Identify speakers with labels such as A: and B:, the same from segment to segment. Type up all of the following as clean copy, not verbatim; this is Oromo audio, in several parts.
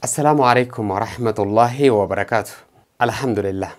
A: السلام عليكم ورحمة الله وبركاته. الحمد لله.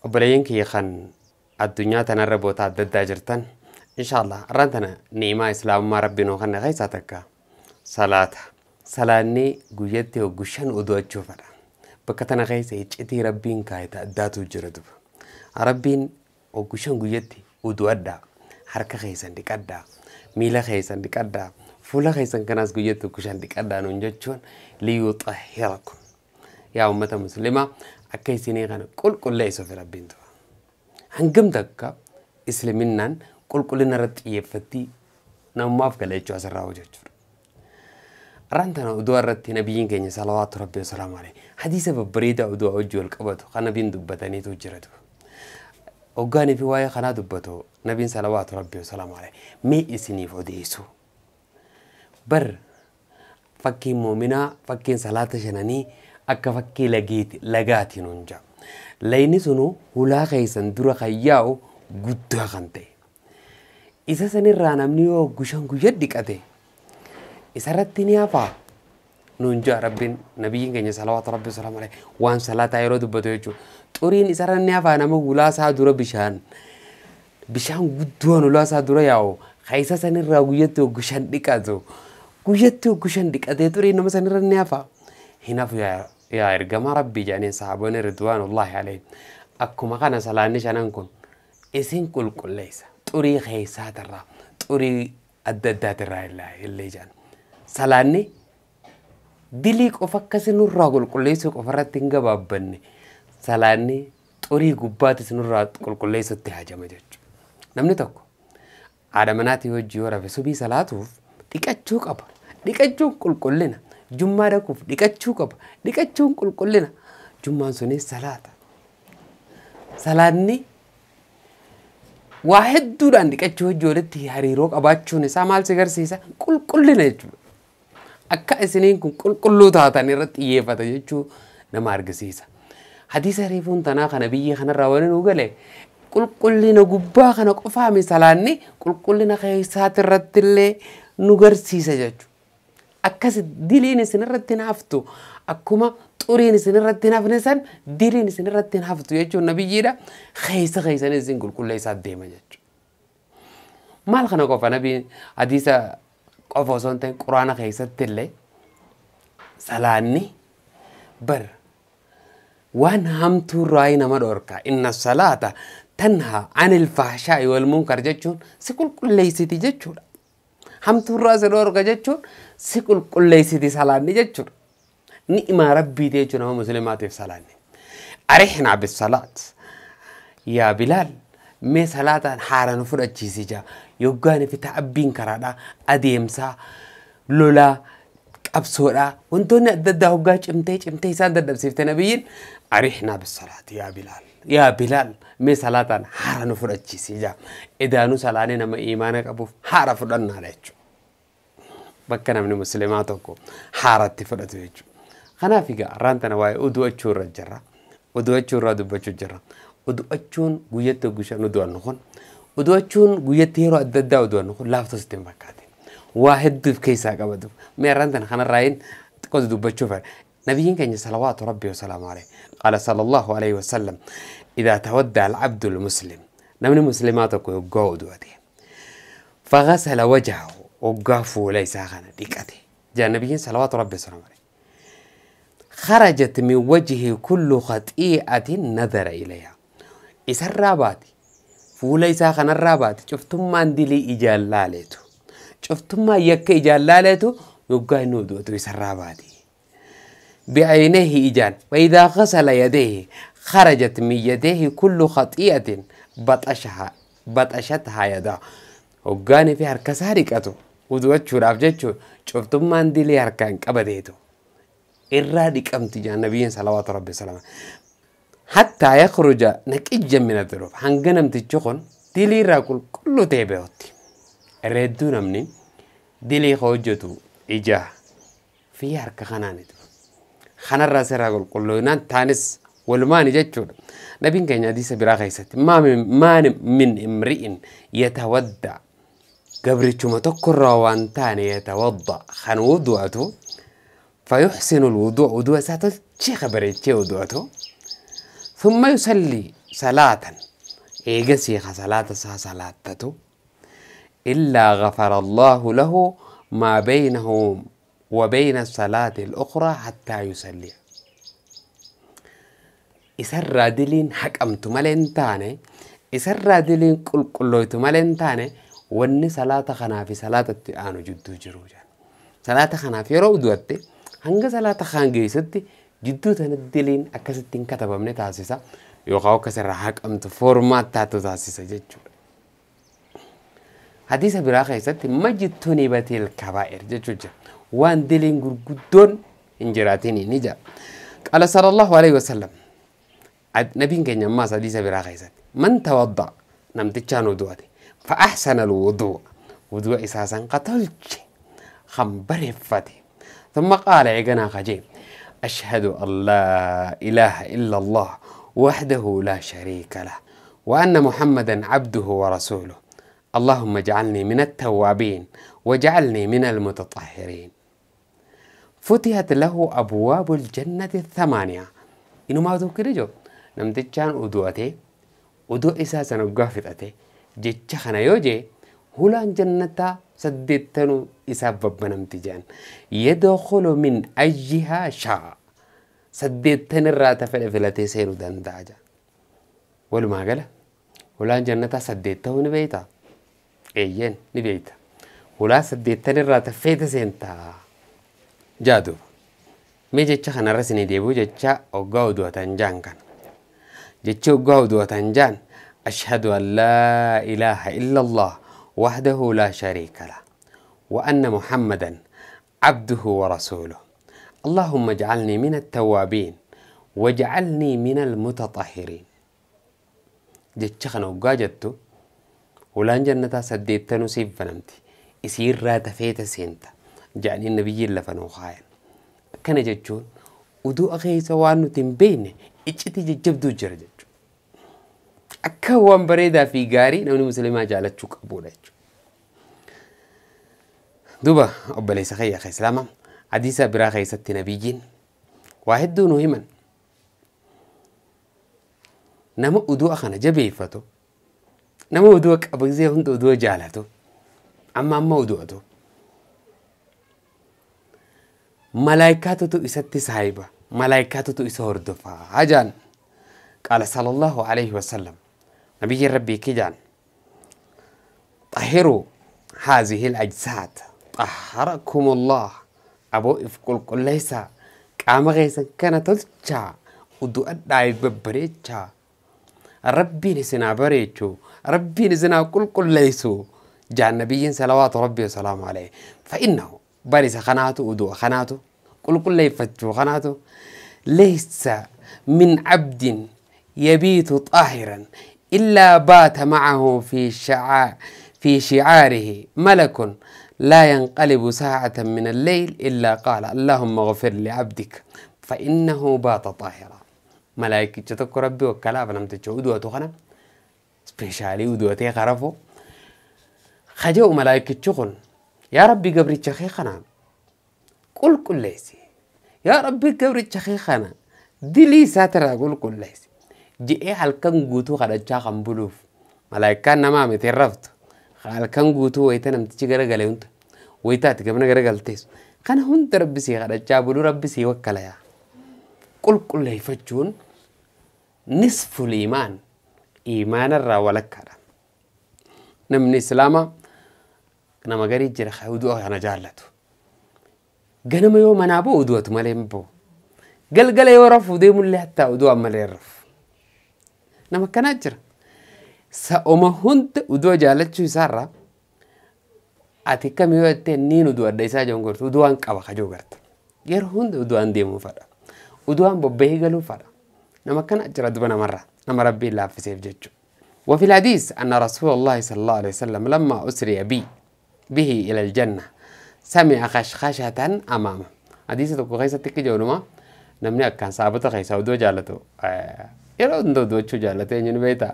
A: Obboleeyyan kiyya kan addunyaa tanarra boota adda addaa jirtan, inshallah arraan tana ni'imaa islaamummaa rabbi nuu kanna keessaa takka salaata. Salaanni guyyatti hoggu 5 udu'achuu fedha. Bakka tana keessa iccitii rabbiin kaayeta addaatu jira duba. Rabbiin hoggu 5 guyyatti udu'adhaa, harka keessan dhiqadhaa, miila keessan dhiqadhaa, fuula keessan kanaas guyyatti hoggu 5 dhiqadhaa nuun jechuun liyuxahhirakum. Yaa uummata muslimaa akka isinii kana qulqulleessuuf rabbiin tufa. Hangam takka isliminnaan qulqullina irratti xiyyeeffatti namummaaf gala jechuu asirraa hojjechuudha. Arraan tana oduu irratti nabiyyiin keenya salawaatu rabbi wasalaamu alayhi hadiisa babbareedaa oduu hojii wal qabatu kan nabiin dubbataniitu jira duba. Hoggaanii fi waa'ee kanaa dubbatu nabiin salawaatu rabbi wasalaamu alayhi mee isiniif odeessu. Bar fakkiin muuminaa fakkiin salaata shananii akka fakkii lagaati nuun jedha. Layni sunu hulaa keessan dura kan yaa'u guddaa kan ta'e. Isa sanirraa namni yoo gushan guyyaa dhiqate isarratti ni hafaa nuun jedha rabbiin nabiyyiin keenya salawaatu rabbi wasalaamu alayhi waan salaataa yeroo dubbatu jechuudha. Xuriin isarra ni hafaa nama hulaa isaa dura bishaan guddoon hulaa isaa dura yaa'u isa sanirraa guyyatti gushan dhiqatu guyyatti gushan dhiqatee xuriin nama sanirra ni hafaa. Hin hafu yaa ergamaa rabbii jedhanii sahaabonni ridwaanullahi alayhim. Akkuma kana salaanni shanan kun isin qulqulleessa xurii keessaatirraa xurii adda addaatirraa illee jedhan. Salaanni dilii qofa akkasi nurraa qulqulleessuu qofarratti hin gabaabbanne salaanni xurii gubbaatis nurraa qulqulleessutti hajama jechuudha. Namni tokko haadha manaatii hojii yoo rafe subii salaatuuf dhiqachuu qaba. Dhiqachuun qulqullina. Jummaa dhaquuf dhiqachuu qaba. Dhiqachuun qulqullina. Jummaan sunis salaata. Salaanni waa hedduudhaan dhiqachuu hojii walitti hariiroo qabaachuun isaa maal si agarsiisa? Qulqullina jechuudha. Akka isiniin kun qulqulluu taatan irratti xiyyeeffata jechuu nama argisiisa. Hadiisa reefuun tanaa kana biyya kanarraa waan nu gale qulqullina gubbaa kana qofaami salaanni qulqullina keessaati irratti illee nu garsiisa jechuudha. Akkas diliin isin irratti hin haftu akkuma xuriin isin irratti hin hafne san diliin isin irratti hin haftu jechuun nabiyyiidha. Keessa keessan isin qulqulleessaa deema jechuudha. Maal kana qofa nabiin hadiisa qofa osoo hin ta'in quraana keessatti illee salaanni bar waan hamtuurraa nama dhorka. Inna salaata tanhaa anil fahshaa'i wal munkar jechuun si qulqulleessiti jechuudha. Hamtuurraa si dhorka jechuun si qulqulleessiti salaanni jechuudha. Ni'imaa rabbiiti jechuudha nama musliimaatiif salaanni. Arihnaa bisalaat. Yaa Bilaal mee salaataan haara nu fudhachiisi jaa. Yoggaan fi ta'abbiin karaadhaa adeemsaa lolaa qabsoodhaa wantoonni adda addaa hoggaa cimtee cimtee isaan dadhabsiifte nabiyyiin arihnaa bisalaat yaa Bilaal. Yaa Bilaal mee salaataan haara nu fudhachiisi jaa. Edaanuu salaanee nama imaana qabuuf haara fudhannaadha jechuudha. Bakka namni musliimaa tokko haaratti fudhatu jechuudha. Kanaaf egaa arraan tana waa'ee udu'achuu irra jirra. Udu'achuu irraa dubbachuu jirra. Udu'achuun guyyatti gushan udu'annu kun udu'achuun guyyatti yeroo adda addaa udu'annu kun laaftos itti hin fakkaatin. Waa hedduuf keessaa qabatu. Mee arraan tana kanarraa hin xiqqoo dubbachuu fedha. Nabiyyiin keenya salawaatu rabbi wasalaamu alayhi. Qaala sallallahu alayhi wasallam idaa tawadda al-abdu muslim. Namni muslimaa tokko yoggaa udu'ate. Faghasala wajhahu hoggaa fuula isaa kana dhiqate. Jaa nabiyyiin salawaatu rabbi wasalaamu alayhi. خرجت من وجهه كل خطيئة نظر إليها. إسر راباتي فولا إسا خن الراباتي شفتم ما عندي إجال لاليتو شفتم ما يك إجال لاليتو يبقى نودو إسر راباتي بعينيه إجال. وإذا غسل يديه خرجت من يديه كل خطيئة بطشتها يداه. وقاني في حركة سارقته ودوتشو رافجتشو شفتم ما عندي لي حركة كبديتو irraa dhiqamti jaan nabiyyiin salawaatu rabbi salaama. Hattaa yakhruja naqijjan min adh-dhunub. Hanga namtichi kun dilii irraa qulqulluu ta'e beekutti. Irra hedduu namni dilii hojjetu ija fi harka kanaanitu. Kanarraa sirraa qulqulluunaan taanis walumaani jechuudha. Nabiin keenya hadiisa biraa keessatti maa min imri'in yatawadda gabrichuma tokkorraa waan taane yatawadda kan wudu'atu فيحسن الوضوء وضوء ساتل شيخ بريتشي وضوءته ثم يصلي صلاة إيجسي صلاة صلاته إلا غفر الله له ما بينه وبين الصلاة الأخرى حتى يصلي. إسر دلين حكمت ملين تاني إسر دلين كل كلويت ملين تاني وإن صلاة خنا في صلاة التآن جدو جروجا صلاة خنا في رودوتي هنگ صلاة خان جيستي جدو تندلين أكستين كتب من تاسيسا يوقعو كسر حكمت فورمات تاتو تاسيسا جدو حديث براخة ستي مجتوني بتي الكبائر جدو وان دلين غرغدون انجراتيني نجا. قال صلى الله عليه وسلم نبي كان يما حديث براخة ستي من توضأ نمتشان وضوء فأحسن الوضوء وضوء أساسا قتلش خمبر فتي ثم قال عقنا خجيب أشهد أن لا إله إلا الله وحده لا شريك له وأن محمدا عبده ورسوله اللهم اجعلني من التوابين واجعلني من المتطهرين. فتحت له أبواب الجنة الثمانية. إنه ما ذكر جو نمتشان وضوءته وضوء أساسا وقافتته جتشخنا يوجي هلان جنة سددتنو إسبب نمتجان يدخل من أيها شاء سددتن الرات فلفلتي سيرو دنداجا ولما قال هلان جنة سددته نبيتا إيين نبيتا هلا سددتن الرات فيتا سنتا جادو مي جتشخنا رسني ديبو جتشا أوغاودو تنجان كان جتشو أوغاودو تنجان أشهد أن لا إله إلا الله وحده لا شريك له وأن محمدا عبده ورسوله اللهم اجعلني من التوابين واجعلني من المتطهرين. جتشخنا وقاجتو ولان جنتا سديتنو سيب فنمتي يسير راتا فيتا سينتا جعني النبي اللي فنو خاين كان جتشون ودو أخي سوانو تنبين اجتي ججبدو جرجتشو akka waan bareedaa fi gaarii namni musliimaa jaalachuu qabuudha jechuudha. Duuba obboleessa kiyya islaama hadiisa biraa keessatti nabiyyiin waa hedduu nu himan. Nama udu'a kana jabeeffatu nama udu'a qabu gisee hunda udu'a jaalatu amma amma udu'atu malaayikaatutu isatti saahiba malaayikaatutu isa hordofaa jaan. قال صلى الله عليه وسلم نبي ربي كجان طهروا هذه الأجساد طهركم الله أبو إفقل كل ليس قام غيسا كانت تلتشا ودو أدعي ببريتشا ربي نسنا بريتشو ربي نسنا كل كل ليسو جاء النبي صلوات ربي وسلامه عليه فإنه بارس خناته ودو خناته كل كل يفتشو خناته ليس من عبد يبيت طاهرا إلا بات معه في شعاره ملك لا ينقلب ساعة من الليل إلا قال اللهم اغفر لعبدك فإنه بات طاهرا. ملائكة تتك ربي وكلا فنمت ودوة خنا سبيشالي ودوتي خرفو خجو ملائكة شغل يا ربي قبري شخيخنا قل كل ليسي يا ربي قبري شخيخنا دلي ساتر أقول كل ليسي جئ halkan guutuu kadhachaa kan buluuf malaayikaan namaa miti raftu halkan guutuu wayita namtichi garagale hunda wayita ati gamna garagalteessu kana hunda rabbi sii kadhachaa buluu rabbi sii wakkalayaa. Qulqulleeffachuun nisful iimaan iimaanarraa walakkaadha. Namni islaamaa nama garii jira wudu'a kana jaallatu. Ganama yoo manaa ba'u wudu'atu malee hin ba'u. Galgala yoo rafu deemullee hattaa wudu'a malee hin rafu. Nama akkanaa jira. Sa'uma hunda wudu'a jaallachuu isaarraa ati kam yoo jettee niin wudu'adha isaa jiran gortu wudu'aan qaba kajoo garta. Yeroo hunda wudu'aan deemuu fadha. Wudu'aan bobba'ee galuu fadha. Nama akkanaa jira duba namarraa nama rabbiin laaffiseef jechuudha. وفي الحديث أن رسول الله صلى الله عليه وسلم لما أسري به إلى الجنة سمع خشخشة أمامه. حديث tokko keessatti ijooluma namni akkaan saabota keessa oduu jaallatu yeroo hunda oduuchuu jaallatu eenyuun beektaa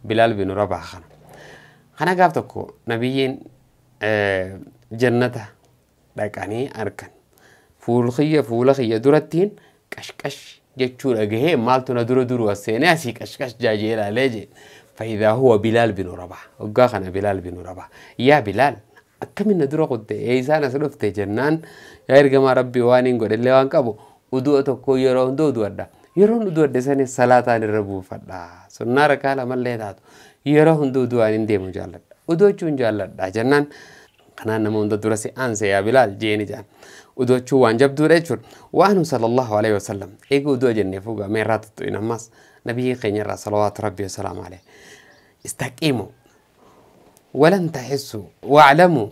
A: Bilaal bin Rabaa kana. Kana gaaf tokko nabiyyiin jannata dhaqanii argan. Fuul fuula kiyya durattiin qashqash jechuu dhagahee maaltu na dura duru as seenee asii qashqash jaajee ilaalee jee. فإذا هو بلال بن رباح وقاخنا بلال بن رباح يا بلال أكمل ندرة قد إيسان أسلفت جنان يا إرجما ربي وانين قد اللي وان كابو ودوء تكو يرون دو دودا يرون دو دسني صلاة الربو فدا سنة ركالا من اللي داتو يرون دو دو أنين دي مجالد ودو چون جالد جنان كان نمون درسي أنسى يا بلال جيني جان ودو چو وان جب دور أجر وأنه صلى الله عليه وسلم إيجو دو جنة فوق ميرات إنماس نبي خير صلوات ربي وسلام عليه استقيموا ولن تحسوا واعلموا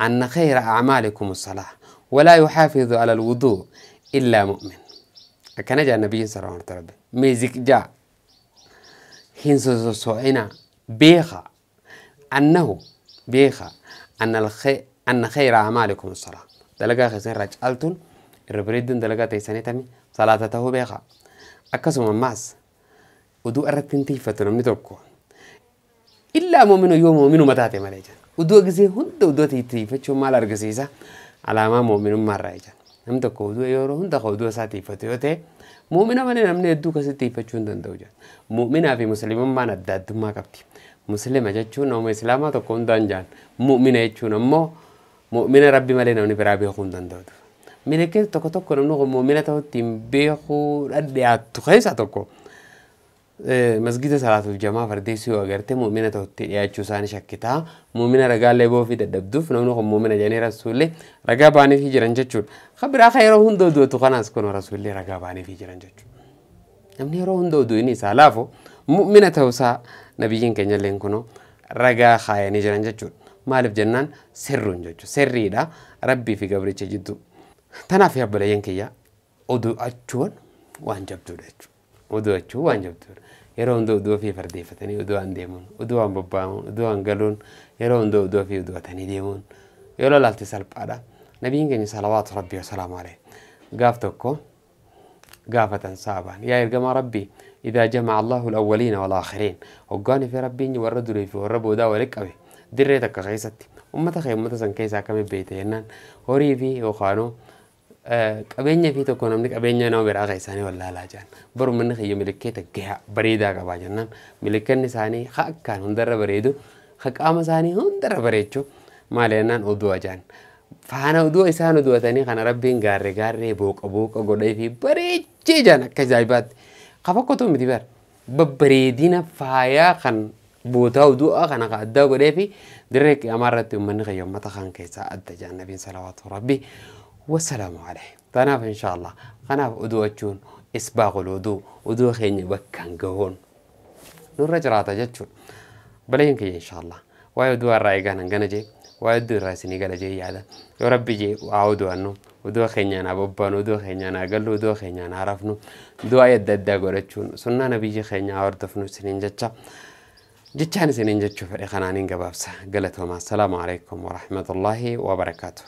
A: أن خير أعمالكم الصلاة ولا يحافظ على الوضوء إلا مؤمن. كان جاء النبي صلى الله عليه وسلم ميزك جاء هنسوسوعنا بيخا أنه بيخا أن خير أعمالكم الصلاة دلقا خسر رجالتون الربريدون دلقا تيساني تمي صلاته بيخا أكسم الماس ودو أردتن تيفتن من توكو إلا مؤمن يوم مؤمن متاتي ماليجان ودو أجزي هند ودو تيفتشو مال أرجسيسا على ما مؤمن مرة يجان نم توكو ودو يورو هند خودو ساتي فتيوته مؤمن من نمني يدو كسي تيفتشون دندوجان مؤمنا في مسلم ما نداد ما كبتي مسلم جتشو نوم إسلاما تكون دنجان مؤمن يجون مو مؤمن ربي مالنا نمني برابي خون دندود ملكه توكو توكو نمنو مؤمنة تو تيمبيخو أدي أتخيس أتوكو مسجد صلاة الجماعة فرديسي وأجرته مؤمنة تو ثاني شكتها مؤمنة رجال لبو في تدبدف نمنو مؤمنة جاني رسولي رجع باني في جرن جتشو خبر آخر هون دو دو تخناس كون رسولي رجع باني في جرن جتشو نمني رهون دو دو إني سالافو مؤمنة توسا نبيين كنيا لينكونو رجع خايني جرن جتشو مالف جنان سرون جتشو سري دا ربي في قبري جدو تنافي أبلين كيا ودو أتشون وانجبتو دتشو ودو أتشو وانجبتو يرون دو دو في فردي فتني ودو عن ديمون ودو عن بابامون ودو عن قالون يرون دو دو في ودو تاني ديمون يلا لا تسأل بعدا نبيين كني صلوات ربي وسلام عليه قافتكو قافة صعبا يا إرجما ربي إذا جمع الله الأولين والآخرين وقاني في ربي وردوا لي في وربو دا ولك أبي دريتك خيستي أمتا خي أمتا سنكيسا كم بيتي هوري في وخانو qabeenya fi tokko namni qabeenya nama biraa isaanii wallaalaa jiran baru manni kiyya milikeeta gahaa bareedaa qabaa jennaan milikanni isaanii haa akkaan hundarra bareedu haa qaama isaanii hundarra bareechu maal jennaan oduu ajaan faana oduu isaan oduwatanii kana rabbiin gaarree gaarree booqa booqa godhee fi bareechee jaan akka ajaa'ibaatti kafakkootu miti bar babbareedina faayaa kan bootaa odu'aa kana addaa godhee fi dirree qiyaamaa irratti uummanni kiyya uummata kan keessaa adda jaan nabiin salawaatu rabbii والسلام عليه. تناف إن شاء الله. خناف أدواتشون إسباغ الوضوء أدو خيني بكان قهون نور جتشون بلين كي إن شاء الله. ويدو الرأي قانا قانا جي ويدو الرأي سني قانا جي هذا يا ربي جي وعودو أنه ودو خيني أنا ببان ودو خيني أنا قلو ودو خيني أنا عرفنو دو آيات دادا قولتشون سنة نبي جي خيني عردفنو سنين جتشا جتشان سنين جتشو فريقنا نين قبابسة قلتهما. السلام عليكم ورحمة الله وبركاته.